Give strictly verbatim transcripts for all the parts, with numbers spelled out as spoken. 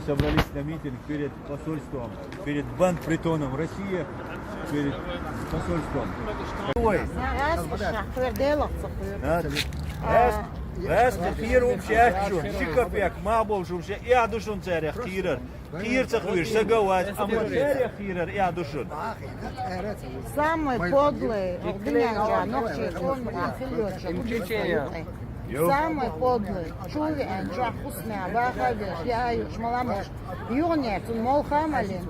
Собрались на митинг перед посольством, перед бандпритоном России, перед посольством. Ой, Нагас шахтер делах цахтер. А? Раз, раз, кхерам шаьш шун, ши капек ма болча шун, шаьш яду шун царех кхерар. Кхера ца кхоьруш саг вац, амма царех кхерар яду шун. Самый подлый, в дунен чу нохчий цун, а, хилла йоцуш. Самый подлый. Чу веанча хусме баха веш, я аюш маламаш. Югнер цун молха малин.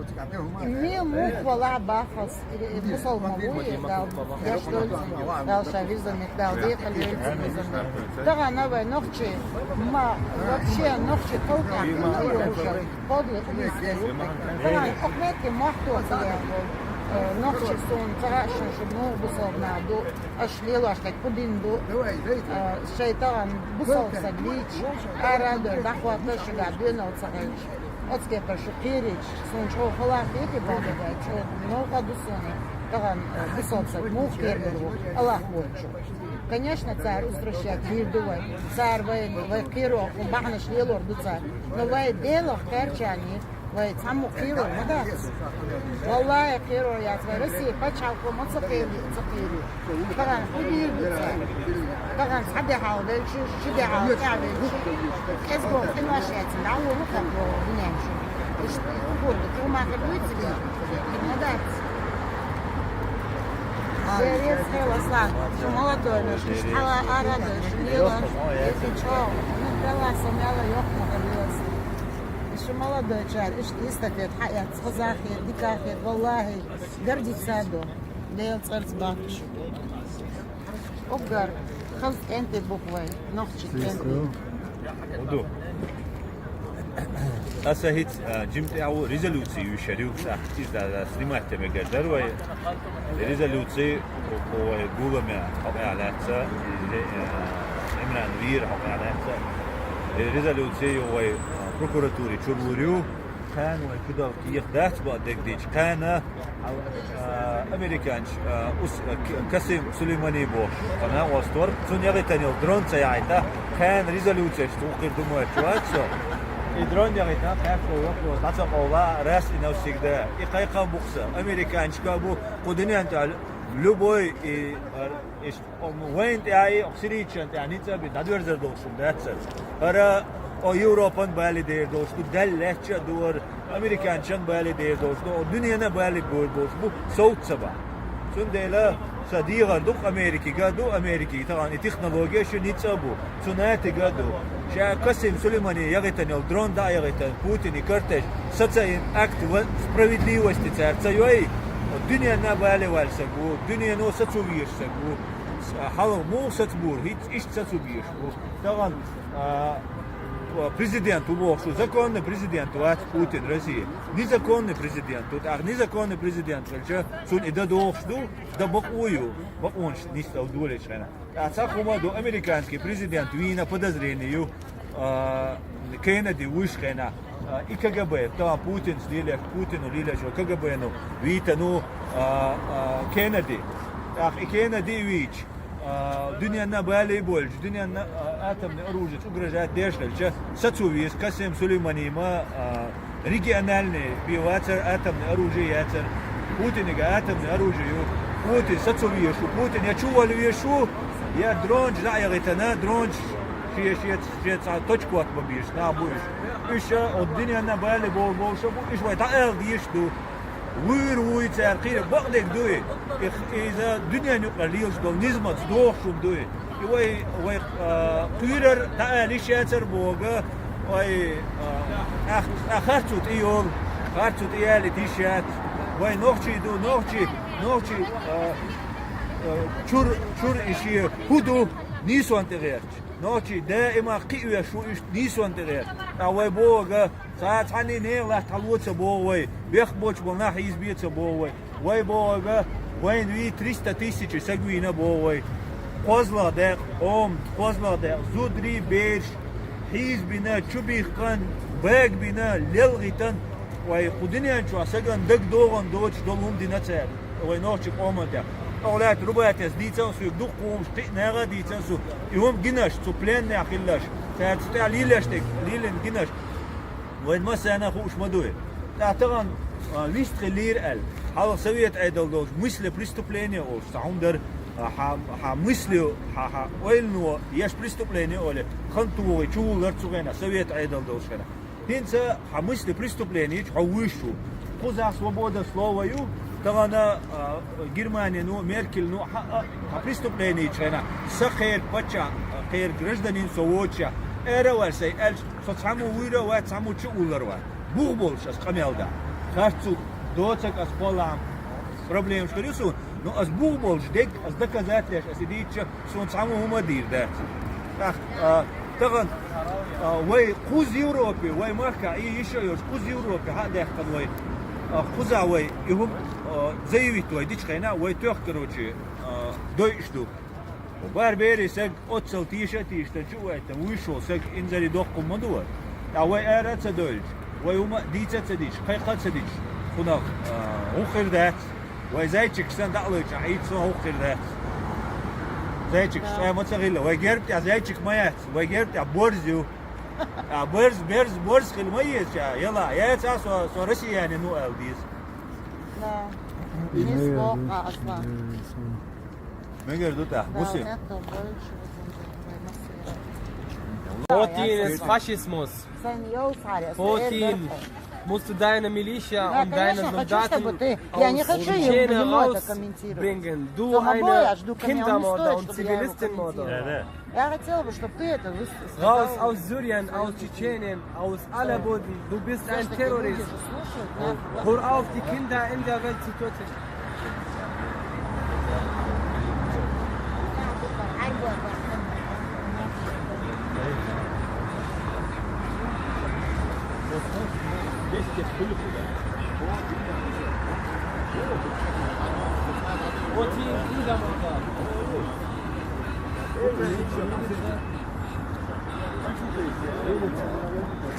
Ми мух вала бахас, э, бусалба вуй, дал, деш дольци, дал шавизами, дал дихал вельци визами. Тагана вай нохчий, ма, вообще нохчий халкъ, ну, йоцуш. Подлый, убийственный. Тагана охмеки махту, э, нохчий цун, цара шун шун, ну, бусалба ду. Аш лелаш так пудин ду. Э, шайтан бусалба саг вич. Ара дер дахвата шуга дуьнал ца хилча. Оцке пар шу кхерич, цун чӀогӀа хала хети бада дай, чӀогӀа новкъа ду цунна. Тагана, э, бусалба саг мух кхерар ву, Аллах волчу. Конечно, цар устрашать дийр ду вай. Цар вай, вай кхеро, бахьанаш лелор ду цар. Но вай Делах кхерчани, вай цхьаммо кхерор ма дац. Валлахьи, кхерор яц вай. Россия пачхьалкхо ма ца кхери, ца кхери. Тагана хӀун дийр ду цара? Тагана цхьа де хьал велча, ши де хьал тӀехь велча. КӀезиго къинош яцина, дӀалур ву хӀара дунен чу. Иштта хӀун гур ду, хӀун ма хир вуьйцу, ма дац. Берец хила слад, шу молодой наш, иштта хьала ара дойш, лела, эти чо, ну, дала сам яла йохма хир вуьйцу. Шу молодой чар, иштта эстафет хьаэц, хазахет, дикахет, валлахьи, гордиться ду. Дела цӀарца баккхаш. Уггар хаза кӀентий бу-кх вай, нохчий кӀентий. Ду. Аса хӀинца, а, жимма тӀехь ву резолюци йуьйшур ю, ша иза да, да, снимать де мегар дара вай. Резолюци, кху вай гуламе хьокъехь лаьцна, а, Имран вийра хьокъехь лаьцна. Э, резолюци ю вай, а, прокуратури чу лур ю. Кхана вай чу дала кехат дац бакъдерг дийча, кхана, а, американча, а, ус-, а, К-, Касим Сулеймани бохуш, кхана остор, цунна яхийтина йолу дрон ца яхьийта, кхана резолюцеш цу хир ду моьттуш вац со. И дрон яхийтина, кхаьчна йоккхо, дӀа ца къовла, раз и навсегда. И кхайкхам бу-кх сан, американчашка а бу, кху дуьнен тӀехь любой и, а, иштта Вайна тӀехь а, сирийчан тӀехь ницкъ а бина, дӀадоьрзур долуш хӀума дац хӀара. ХӀара, о, Европан бале дер долуш ду, Далла лаьттача а ду хӀара, американчан бале дер долуш ду, о, дуьненан бале бер болуш бу, совца ца бахь. Цундела сан дехар ду-кх Америкига а ду, Америкига тахана и технологеш а, ницкъ а бу, цу натига а ду. Ша Касим Сулеймани яхийтина йолу дрон дӀа а яхийтина, Путине картеш, сацаийна акт ва-, справедливости цара ца йой, о, дуьненна бале ваьлла саг ву, дуьнено сацо везаш саг ву. Хьалха муха сацбора, хӀинца иштта сацо безаш бу. Тахана, а, президент ву бохуш ву, законный президент вац Путин России. Незаконный президент ву. ТӀаккха незаконный президент хилча, цунна и дан догӀуш ду, дан бакъо ю, бакъонаш нисдала долийча хенахь. ТӀаккха цхьа хӀума а ду, американский президент вийна подозрение ю, а, Кеннеди вуьйш хенахь, а, и КГБ, тахана Путинца лелош, Путино лелош йолу КГБ-но вийтина ву, а, а, Кеннеди. ТӀаккха и Кеннеди а вийча, а, дуьненна бале а бойлуш, дуьненна, а, атомный оружица угрожать деш хилча, сацо веза Касим Сулеймани ма, а, региональный бен вацара атомный оружие яцара. Путинига атомный оружие ю. Путин сацо везаш ву. Путин я чу вала везаш ву, я дронаш дӀа а яхийтина, дронаш шен, шен, шен цхьа точка отпуска беш нах бу уьш. Уьш а, о, дуьненна бале бовла болуш а бу, уьш вай дӀаала дезаш а ду. Вуьйр вуй цара кхийра, бакъдерг дуй. Их, иза дуьненан юкъара лелаш долу низамца догӀуш хӀума дуй. И вай, вай, а, кхуьйрара дӀаала йиш яцара боху, вай, а, ах, ах, харцо тӀе йолу, харцо тӀе ялийта йиш яц. Вай нохчий ду, нохчий, нохчий, а, а, чур, чур и шен хӀу ду, нийсонна тӀе гӀерташ. Нохчий даима кхиъна веш ву уьш нийсонна тӀе гӀерташ. Ткъа вай боху, цхьа, цхьанний нехан латта хьало ца боху вай, бехк боцуш болу нах хьийзабе ца боху вай. Вай боху, вайна вий триста тысяча саг вийна боху вай. КхозлагӀа дакъа, къоман кхозлагӀа дакъа, зударий, бераш хьийзабина, чубихкина, багабина, лелхийтина, Вай кху дуьнен чохь сагана дагадогӀанна доцуш долу хӀума дина цара вай нохчийн къоман тӀехь. Тхо лаьтта Рубатес дийцина суна, дукха хӀуманаш кхин а наха а дийцина суна. И хӀума гинарш, цу пленехь хилларш, цара цу тӀехь лелош дерг, лелийна гинарш. Вайн массарна а хууш ма дуй. ТӀаккха тахана, а, вист хиллера аьлла, хьалха совет Ӏедал долуш, мысли преступления олуш цхьа хӀума дара, а, хьан, хьан мысли, хьан, хьан ойлано еш преступление олий, хан тухий, чу вуллар цу хенахь, совет Ӏедал долуш хенахь. ХӀинца хьан мысли преступление чу хьо вуьйш ву. Кхузахь свобода слова ю, тахана, а, Германин ву, Меркелин ву, хьан, а, хьан преступление чу хенахь, сан кхерга паччахь, а, кхерга гражданин со воцуш, ара а ваьлла сайн аьлча, со цхьаммо вуьйр а вац, цхьаммо чу а вуллар вац. Бух болуш ас къамел дан. Харц цу доцург ас кхоллам проблемаш хир ю суна, но ас бух болуш дерг, ас доказать деш, ас и дийцча, суна цхьаммо хӀума а дийр дац. ТӀаккха, а, тахана, а, вай кхуза Европе, вай махкахь и йиш а йолуш, кхуза Европе хьа а даьккхина вай, а, кхузахь вай и хӀума, а, заявить вай дича хенахь, вай тоьхна, короче, а, дойуш ду. БархӀ берийн саг оццал тийша а тийша, чу а ваьттина вуьйш волу саг инзаре доккха хӀума ма ду вай. ТӀаккха вай ара а ца дойлча, вай хӀума а дийца а ца дича, кхайкха а ца дича, кхунах, а, хӀун хир дац? Вай зайчикаш санна дӀа а лойчахь, Ӏийца сан хӀун хир дац? Зайчикаш цкъа а ма ца хилла, вай герба тӀехь зайчик ма яц, вай герба тӀехь борз ю. А, борз, берз, борз хила ма еза ша, яла, яц а со, со россиянин ву аьлла деза. Да. Не сдох, а, Аслан. Мегар ду тӀаккха, Мусим. Путин ist Faschismus. Путин, musst du deine Militia und deine Soldaten aus Tschetschenien rausbringen. Du eine Kindermörder und Zivilistenmörder. Raus aus Syrien, aus Tschetschenien, aus Aleppo, du bist ein Terrorist. Hör auf, die Kinder in der Welt zu töten.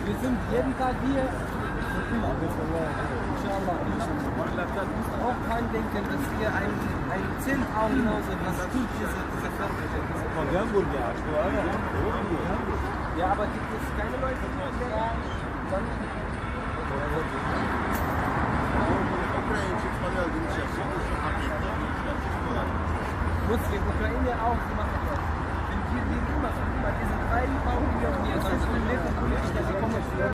Wir sind jeden Tag hier. Inshallah. Du musst auch dran denken, dass wir ein, ein Zehn Augen genauso, was tut diese, diese Völker denn? Ja, aber gibt es keine Leute, die dann muss die Ukraine auch machen. Wenn wir die immer, immer diese drei brauchen wir hier, sonst können wir nicht bekommen.